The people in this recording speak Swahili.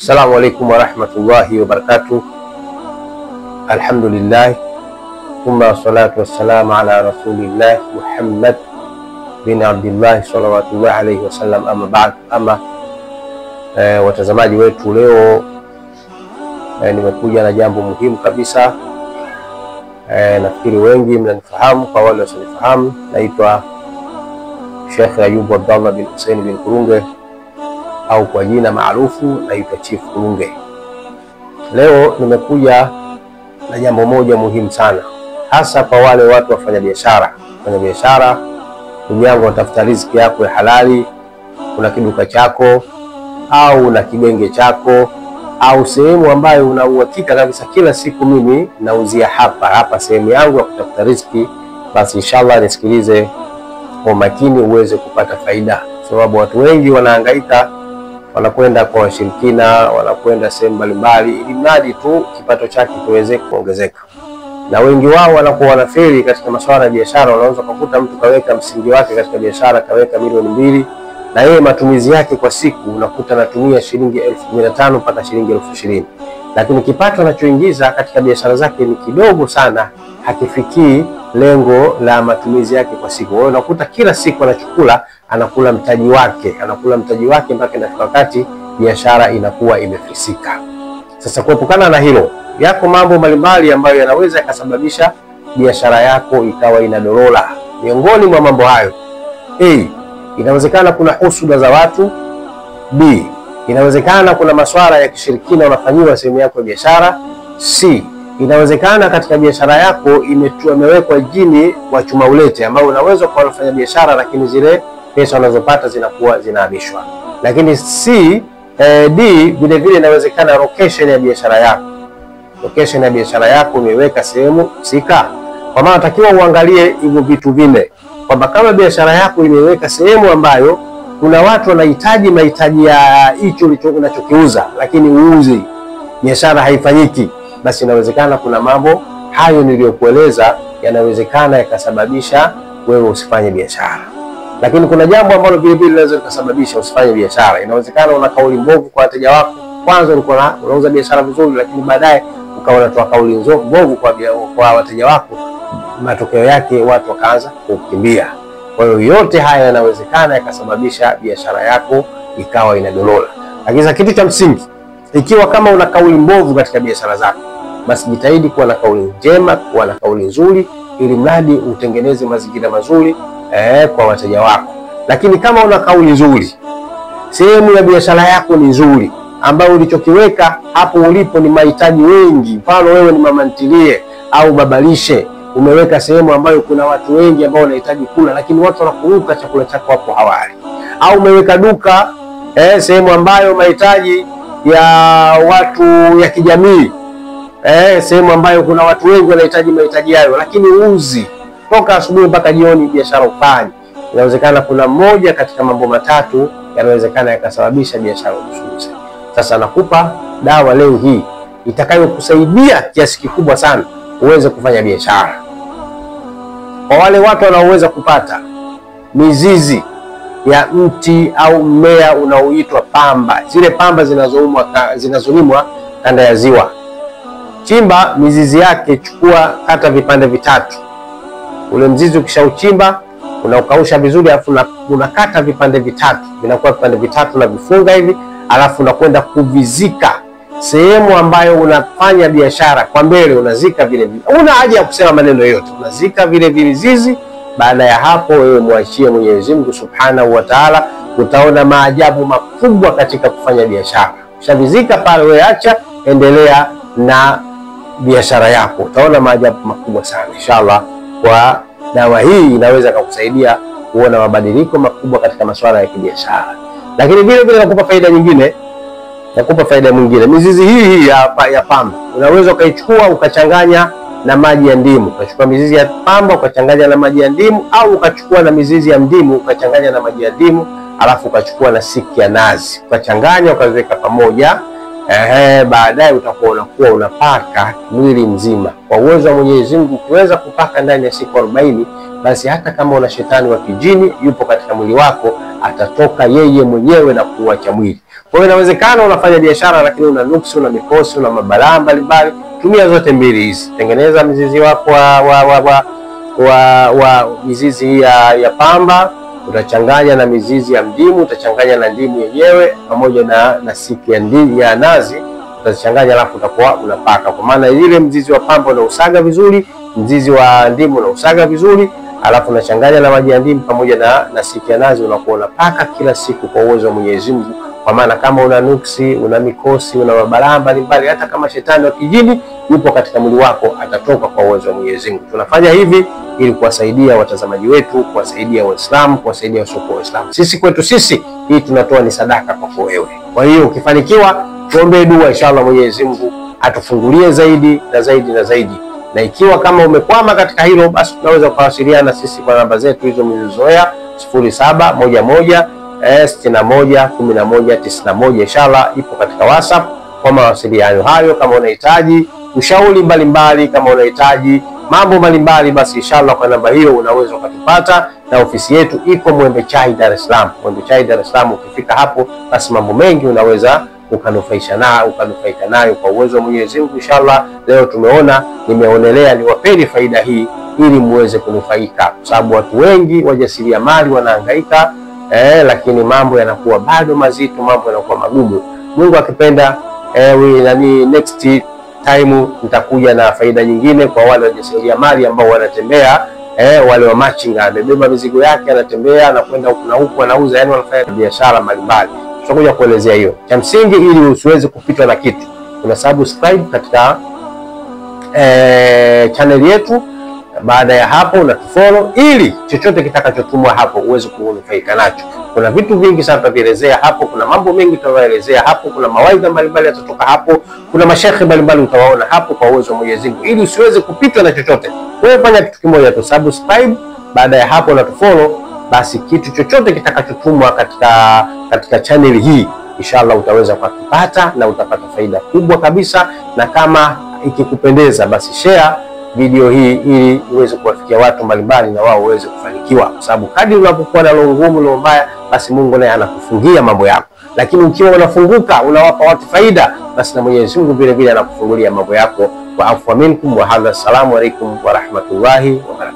Assalamu alaikum warahmatullahi wabarakatuh. Alhamdulillah, thumma salatu wassalamu ala rasulillah Muhammad bin Abdullah salawatullah alayhi wasallam. Ama baad, ama watazamaji wetu, leo nimekuja na jambo muhimu kabisa. Nafikiri wengi mnanifahamu, kwa wale wasionifahamu, naitwa Sheikh Ayubu Abdallah bin Hussein bin Kurunge, au kwa jina maarufu naitwa Chief Kurunge. Leo nimekuja na jambo moja muhimu sana, hasa kwa wale watu wafanya biashara. Wafanya biashara, ndugu yangu, unatafuta riziki yako ya halali, una kiduka chako au una kigenge chako au sehemu ambayo una uhakika kabisa kila siku mimi nauzia hapa hapa sehemu yangu ya kutafuta riziki, basi inshallah nisikilize kwa makini uweze kupata faida, sababu watu wengi wanahangaika, wanakwenda kwa washirikina, wanakwenda sehemu mbalimbali ili mradi tu kipato chake kiweze kuongezeka. Na wengi wao wanakuwa wanafeli katika masuala ya biashara. Unaweza kukuta mtu kaweka msingi wake katika biashara, kaweka 2,000,000 na yeye matumizi yake kwa siku unakuta anatumia shilingi 15,000 mpaka shilingi 20,000, lakini kipato anachoingiza katika biashara zake ni kidogo sana, hakifikii lengo la matumizi yake kwa siku. Kwa hiyo unakuta kila siku anachukula, anakula mtaji wake, anakula mtaji wake mpaka inafika wakati biashara inakuwa imefisika. Sasa kuepukana na hilo, yako mambo mbalimbali ambayo yanaweza yakasababisha biashara yako ikawa inadorola. Miongoni mwa mambo hayo, A, inawezekana kuna husuda za watu. B, inawezekana kuna masuala ya kishirikina unafanyiwa sehemu yako ya biashara. C, inawezekana katika biashara yako imewekwa jini wa chuma ulete, ambao unaweza kuwa unafanya biashara lakini zile pesa unazopata zinakuwa zinahamishwa. Lakini C, D, vile vile inawezekana location ya biashara yako. Location ya biashara yako umeiweka sehemu husika. Kwa maana takiwa uangalie hivyo vitu vile, kwamba kama biashara yako imeiweka sehemu ambayo kuna watu wanahitaji mahitaji ya hicho unachokiuza, lakini uuzi, biashara haifanyiki, basi inawezekana kuna mambo hayo niliyokueleza yanawezekana yakasababisha wewe usifanye biashara. Lakini kuna jambo ambalo vile vile linaweza kusababisha usifanye biashara. Inawezekana una kauli mbovu kwa wateja wako. Kwanza ulikuwa unauza biashara vizuri, lakini baadaye ukawa unatoa kauli mbovu kwa wateja wako, matokeo yake watu wakaanza kukimbia. Kwa hiyo yote haya yanawezekana yakasababisha biashara yako ikawa inadorola. Lakini kitu cha msingi, ikiwa kama una kauli mbovu katika biashara zako, basi jitahidi kuwa na kauli njema, kuwa na kauli nzuri, ili mradi utengeneze mazingira mazuri kwa wateja wako. Lakini kama una kauli nzuri, sehemu ya biashara yako ni nzuri, ambayo ulichokiweka hapo ulipo ni mahitaji wengi. Mfano wewe ni mama ntilie au babalishe, umeweka sehemu ambayo kuna watu wengi ambao wanahitaji kula, lakini watu wanakuruka chakula chako hapo hawali. Au umeweka duka sehemu ambayo mahitaji ya watu ya kijamii, sehemu ambayo kuna watu wengi wanahitaji mahitaji hayo, lakini uuzi toka asubuhi mpaka jioni, biashara ufanyi. Inawezekana kuna moja katika mambo matatu yanawezekana yakasababisha biashara usiuze. Sasa nakupa dawa leo hii itakayokusaidia kiasi kikubwa sana uweze kufanya biashara. Kwa wale watu wanaoweza kupata mizizi ya mti au mmea unaoitwa pamba, zile pamba zinazolimwa kanda ya ziwa, chimba mizizi yake, chukua, kata vipande vitatu. Ule mzizi ukishauchimba unaukausha vizuri, alafu unakata vipande vitatu, vinakuwa vipande vitatu na vifunga hivi, alafu unakwenda kuvizika sehemu ambayo unafanya biashara. Kwa mbele unazika vile vile, una haja ya kusema maneno yote, unazika vile vilizizi. Baada ya hapo wewe mwachie Mwenyezi Mungu Subhanahu wa Ta'ala, utaona maajabu makubwa katika kufanya biashara. Ukishavizika pale, wewe acha, endelea na biashara yako, utaona maajabu makubwa sana inshallah. Kwa dawa hii inaweza kukusaidia kuona mabadiliko makubwa katika masuala ya kibiashara. Lakini vile vile nakupa faida nyingine, nakupa faida nyingine. Mizizi hii ya pamba unaweza ukaichukua ukachanganya na maji ya ndimu. Ukachukua mizizi ya pamba ukachanganya na maji ya ndimu, au ukachukua na mizizi ya ndimu ukachanganya na maji ya ndimu, alafu ukachukua na siki ya nazi ukachanganya ukaziweka pamoja. Baadaye utakuwa unakuwa unapaka mwili mzima. Kwa uwezo wa Mwenyezi Mungu, ukiweza kupaka ndani ya siku 40, basi hata kama una shetani wa kijini yupo katika mwili wako, atatoka yeye mwenyewe na kuacha mwili. Kwa hiyo inawezekana unafanya biashara lakini una nuksi, una mikosi, una mabalaa mbalimbali. Tumia zote mbili hizi. Tengeneza mzizi wako wa mizizi ya pamba, utachanganya na mizizi ya mdimu, utachanganya na ndimu yenyewe pamoja na siki ya ndimu ya nazi, utachanganya alafu utakuwa unapaka. Kwa maana ile mzizi wa pamba unausaga vizuri, mzizi wa ndimu unausaga vizuri, alafu unachanganya na maji ya ndimu pamoja na siki ya nazi, unakuwa unapaka kila siku kwa uwezo wa Mwenyezi Mungu. Kwa maana kama una nuksi, una mikosi, una mabalaa mbalimbali, hata kama shetani wa kijini yupo katika mwili wako, atatoka kwa uwezo wa Mwenyezi Mungu. Tunafanya hivi ili kuwasaidia watazamaji wetu, kuwasaidia Waislamu, kuwasaidia wasiokuwa Waislamu. Sisi kwetu sisi hii tunatoa ni sadaka kwako wewe. Kwa hiyo ukifanikiwa, tuombe dua inshallah Mwenyezi Mungu atufungulie zaidi na zaidi na zaidi. Na ikiwa kama umekwama katika hilo, basi tunaweza kuwasiliana sisi kwa namba zetu hizo mlizozoea, 0711 61 11 91. Inshallah ipo katika WhatsApp kwa mawasiliano hayo. Kama unahitaji ushauri mbalimbali, kama unahitaji mambo mbalimbali, basi inshallah kwa namba hiyo unaweza ukatupata, na ofisi yetu iko Mwembe Chai, Dar es Salaam. Mwembe Chai, Dar es Salaam. Ukifika hapo, basi mambo mengi unaweza ukanufaisha na ukanufaika nayo kwa uwezo wa Mwenyezi Mungu. Inshallah leo tumeona, nimeonelea niwapeni faida hii ili muweze kunufaika, kwa sababu watu wengi wajasiriamali wanahangaika, lakini mambo yanakuwa bado mazito, mambo yanakuwa magumu. Mungu akipenda, next time nitakuja na faida nyingine kwa wale wajasiriamali ambao wanatembea, wale wa machinga, amebeba mizigo yake anatembea na kwenda huku na huku, anauza, yani wanafanya biashara mbalimbali. Tutakuja kuelezea hiyo. Cha msingi, ili usiweze kupitwa na kitu, una subscribe katika channel yetu. Baada ya hapo unatufollow ili chochote kitakachotumwa hapo uweze kunufaika nacho. Kuna vitu vingi sana tutavielezea hapo, kuna mambo mengi tutaelezea hapo, kuna mawaidha mbalimbali yatatoka hapo, kuna mashaikh mbalimbali utawaona hapo kwa uwezo wa Mwenyezi Mungu, ili usiweze kupitwa na chochote. Wewe fanya kitu kimoja tu, subscribe. Baada ya hapo unatufollow, basi kitu chochote kitakachotumwa katika channel hii inshallah utaweza kukipata na utapata faida kubwa kabisa. Na kama ikikupendeza, basi share video hii ili iweze kuwafikia watu mbalimbali na wao waweze kufanikiwa, kwa sababu kadri unapokuwa na roho ngumu, roho mbaya, basi Mungu naye anakufungia mambo yako. Lakini ukiwa unafunguka, unawapa watu faida, basi na Mwenyezi Mungu vile vile anakufungulia mambo yako. Wa afwa minkum wa hadha, assalamu alaikum wa rahmatullahi wa barakatuh.